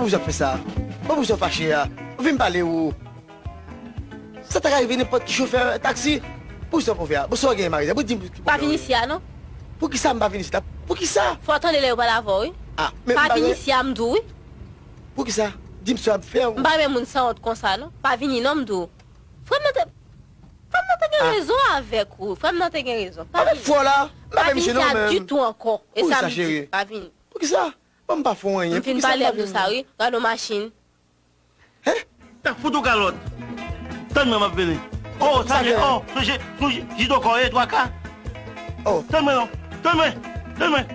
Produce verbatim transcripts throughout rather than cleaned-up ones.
Poukisa w ap fè sa? Poukisa w fache a? Ou vin pale ou. Sa ta ka rive nenpòt ki chofè taksi. Poukisa w ap fè a? Poukisa w genyen malè? Pou di m ki pwoblèm ou ye? Pa vin isi a non. Poukisa m pa vin isi la? Poukisa? Fò w tande lè yo pale avè w wi. Ah, men pa vin isi a m di w wi. Poukisa? Di m sa w ap fè ou. M pa renmen moun sanwont konsa non. Pa vini non m di w. Frè m nan te, frè m nan te gen rezon avèk ou. Frè m nan te gen rezon. Pa vini. Avèk fò la. M pa fè misye non menm. Pa vini a ditou ankò. E sa m di. Pa vini. Poukisa? Bon, m pa fè w anyen. M fin pale avèk ou sa wi. Gade yon machin. Hein? Tan fout ou kalòt. Tann mwen m ap vini. Oh, sa gen, oh, sonje, sonje, jidokò e twa ka. Oh. Tann mwen non. Tann mwen. Tann mwen.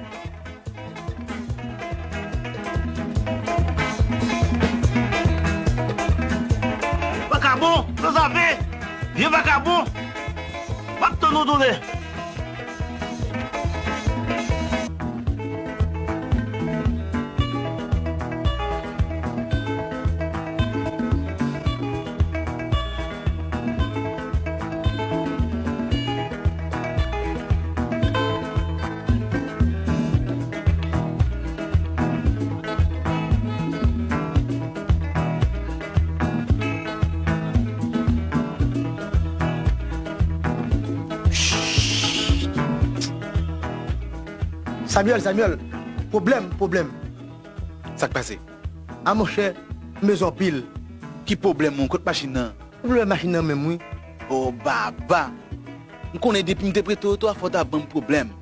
Vakabon, sanzave, vye vakabon. M ap tann ou tounen. Samuel, Samuel, pwoblèm, pwoblèm. Sa k pase? A monchè, m bezwen anpil. Ki pwoblèm ou? Kot machin nan? Pwoblèm machin nan menm wi. O baba! M konnen depi m te prete w oto a fò w ta ban m pwoblèm.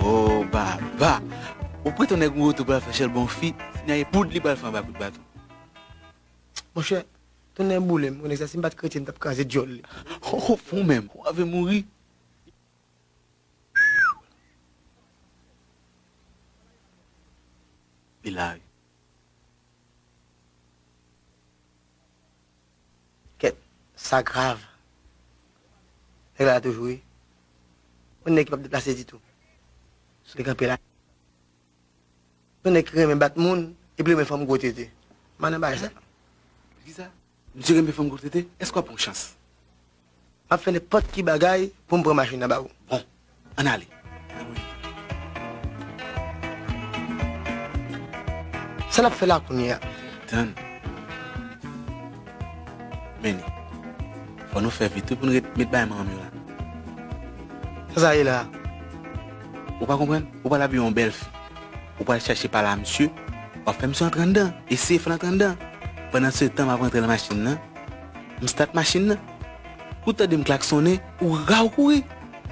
O baba! Ou prete yon nèg yon oto pou l al fè chèlbè yon fi, si n a ye poud li pral fè anba kout baton. Monchè, tonnè boule m, konnen sa, si m pa t kretyen, m t ap kraze dyòl li. Ho, ho, fou menm, ou ave mouri. Li la wi. Kèt, sa grav. Nèg la la toujou wi. Yon nèg ki p ap deplase ditou. Li kanpe la. Yon nèg ki renmen bat moun, epi li renmen fanm gwo tete. M pa nan bagay sa. Kisa? Misye renmen fanm gwo tete? Èske w ap pran yon chans? M ap fè nenpòt ki bagay pou m pran machin nan ba ou. Bon, ann ale. Sa n ap fè la kounye a? Tann. Men li. Fò nou fè vit wi pou n ret met bagay manman m yo la. Sa sa ye la? Ou pa konprann? Ou pral abiye yon bèl fi. Ou pral chèche pale a misye. W ap fè misye antre anndan. Eseye fè l antre anndan. Pandan se tan, m ap rantre nan machin nan. M stat machin nan. Kou w tande m klaksonnen, ou ra w kouri.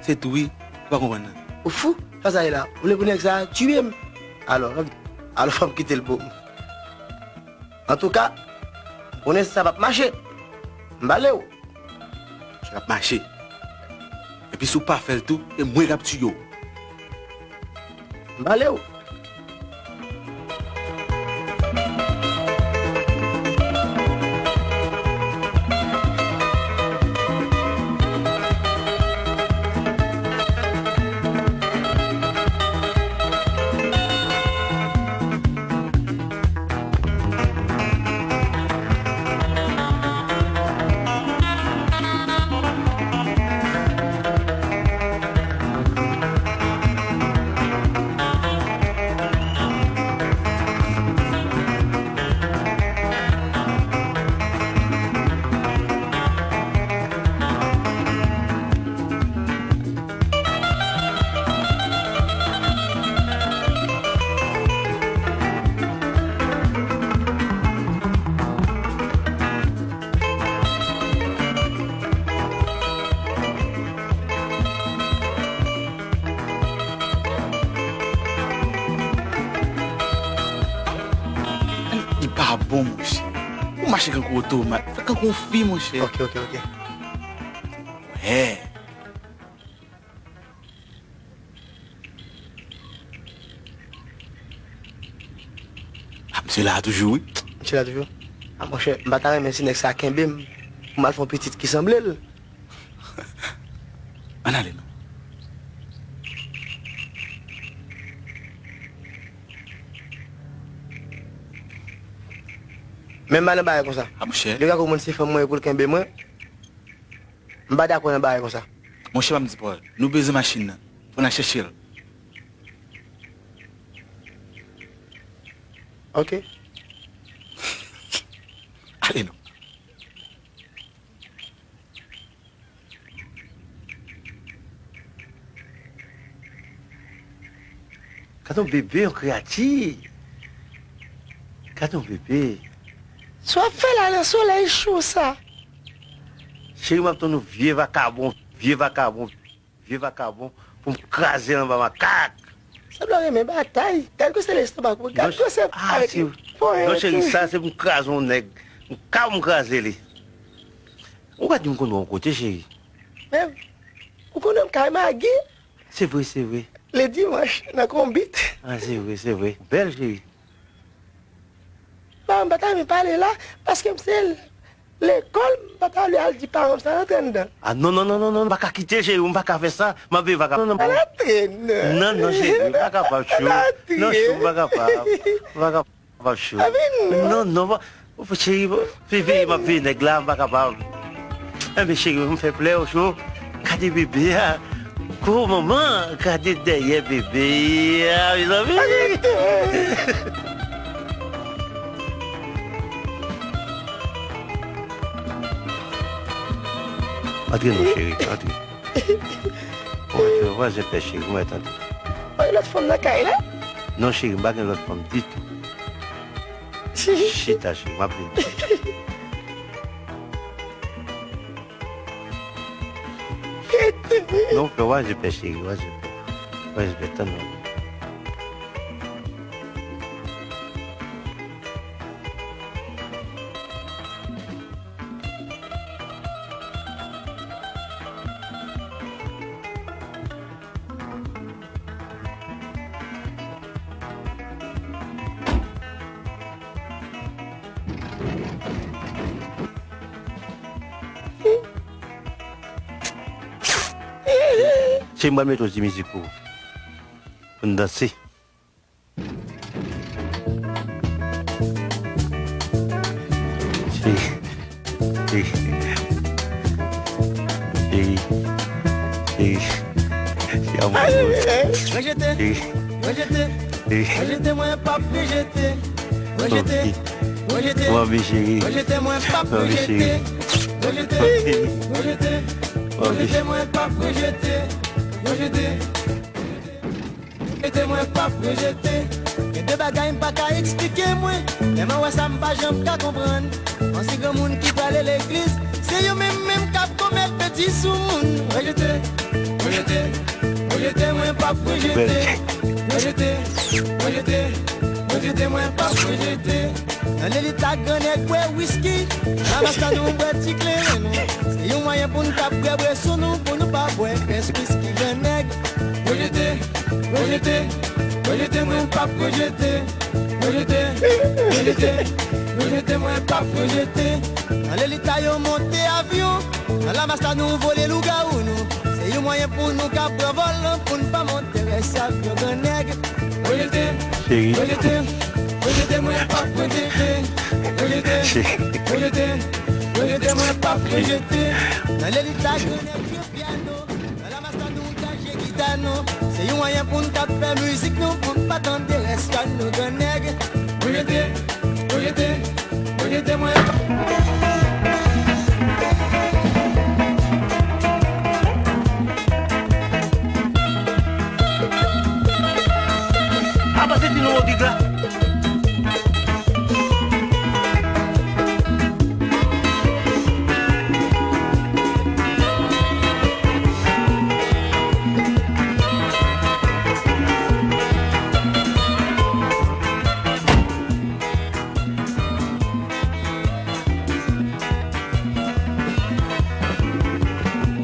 Se tou wi. Ou pa konprann nan. Ou fou? Sa sa ye la? Ou vle pou nèg sa a tiye m? Alò, alò fò m kite l pou m. Antouka, m konnen sa p ap mache. M bale w. Sa p ap mache. Epi si w pa fè l tou, e mwen k ap tiye w. M bale w. Li pa bon, monchè. Ou mache kankou otomat. Fè kankou yon fi, monchè. Ok, ok, ok. Wè. Ah, misye la toujou, wi. Misye la toujou? A monchè, m pa ta renmen si nèg sa kenbe m pou m al fè yon pitit ki sanble l. Ann ale non. Men m pa nan bagay konsa. A monchè. Li ka konprann se fanm mwen ye pou l kenbe mwen. M pa dakò nan bagay konsa. Monchè, pa m di pawòl. Nou bezwen machin nan. Fò n al chèche l. Ok. Ale non. Gade yon bebe, yon kreyati. Gade yon bebe. Sa w ap fè la nan solèy cho sa? Cheri, m ap tann yon vye vakabon, vye vakabon, vye vakabon, pou m kraze l anba makak. Sanble w renmen batay. Gad gwosè lestomak ou, gad gwosè avèk li. Non, cheri, sa se pou m kraze yon nèg. M ka pou m kraze li. Ou pa di m konn wè yon kote, cheri. Men, ou konnen m kay Magi? Se vre, se vre. Ledimanch, nan Konbit. A, se vre, se vre. Bèl, cheri. Paran m pa ta vle pale la, paske m se lekòl, m pa ta vle al di paran m sa rantre anndan. A, non, non, non, non, non, m pa ka kite, cheri, m pa ka fè sa, m ap veye vakabon. Non, non, non. Al antre, non. Non, non, cheri, m pa kapab, chou. Al antre. Non, chou, m pa kapab. M pa kapab. Pap Cho. A, vin non. Non, non, pa, o, cheri, veye, veye, m ap veye nèg la, m pa kapab. Enben, cheri, m fè plè w, Cho. Gade bebe a. Ko manman, gade dèyè bebe a, mezanmi. Arete. Antre non, cheri, antre. Mwen, mwen, mwen, je pè cheri, mwen, tande. Pa gen lòt fanm nan kay la? Non, cheri, m pa gen lòt fanm ditou. Chita, cheri, m ap vini. Non, frè, mwen, je pè cheri, mwen, je pè. Mwen, je pè, tann mwen. Cheri, m pral mete yon ti mizik pou ou. Pou n danse. Chéri. Chéri. Chéri. Chéri. Chéri, amour. Rejete, rejete, rejete, mwen p ap rejete. Rejete, rejete, rejete, mwen p ap rejete. Rejete, rejete, rejete, mwen p ap rejete. Rejete. Rejete, mwen p ap rejete. Gen de bagay m pa ka eksplike mwen. Lè mwen wè sa, m pa janm ka konprann. Ansyen granmoun ki prale legliz, se yo menm menm k ap komèt betiz sou moun. Rejete, rejete, rejete, mwen p ap rejete. Rejete, rejete, rejete, mwen p ap rejete. Nan lelita gran nèg bwè wiski, nan masta nou bwè ti kleren nou. Se yon mwayen pou n ka bwè bwè sou nou, pou nou pa bwè pès wiski gran nèg. Rejete, rejete, rejete, mwen p ap rejete. Rejete, rejete, rejete, mwen p ap rejete. Nan lelita yo monte avyon, nan lamasta nou vole lougawou nou. Se yon mwayen pou nou ka pran vòl, pou n pa monte rès avyon gran nèg. Rejete, rejete, rejete, mwen p ap rejete. Rejete, rejete, rejete, mwen p ap rejete. Nan lelita gran nèg jwe pyano, nan lamasta nou ka jwe gita nou. Se yon mwayen pou n ka fè mizik nou, pou n pa tande rès chan nou gran nèg. Rejete, rejete, rejete, mwen. Apa se Tino Rodrig la?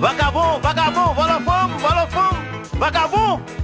Vakabon, vakabon, vòlò fanm, vòlò fanm, vakabon!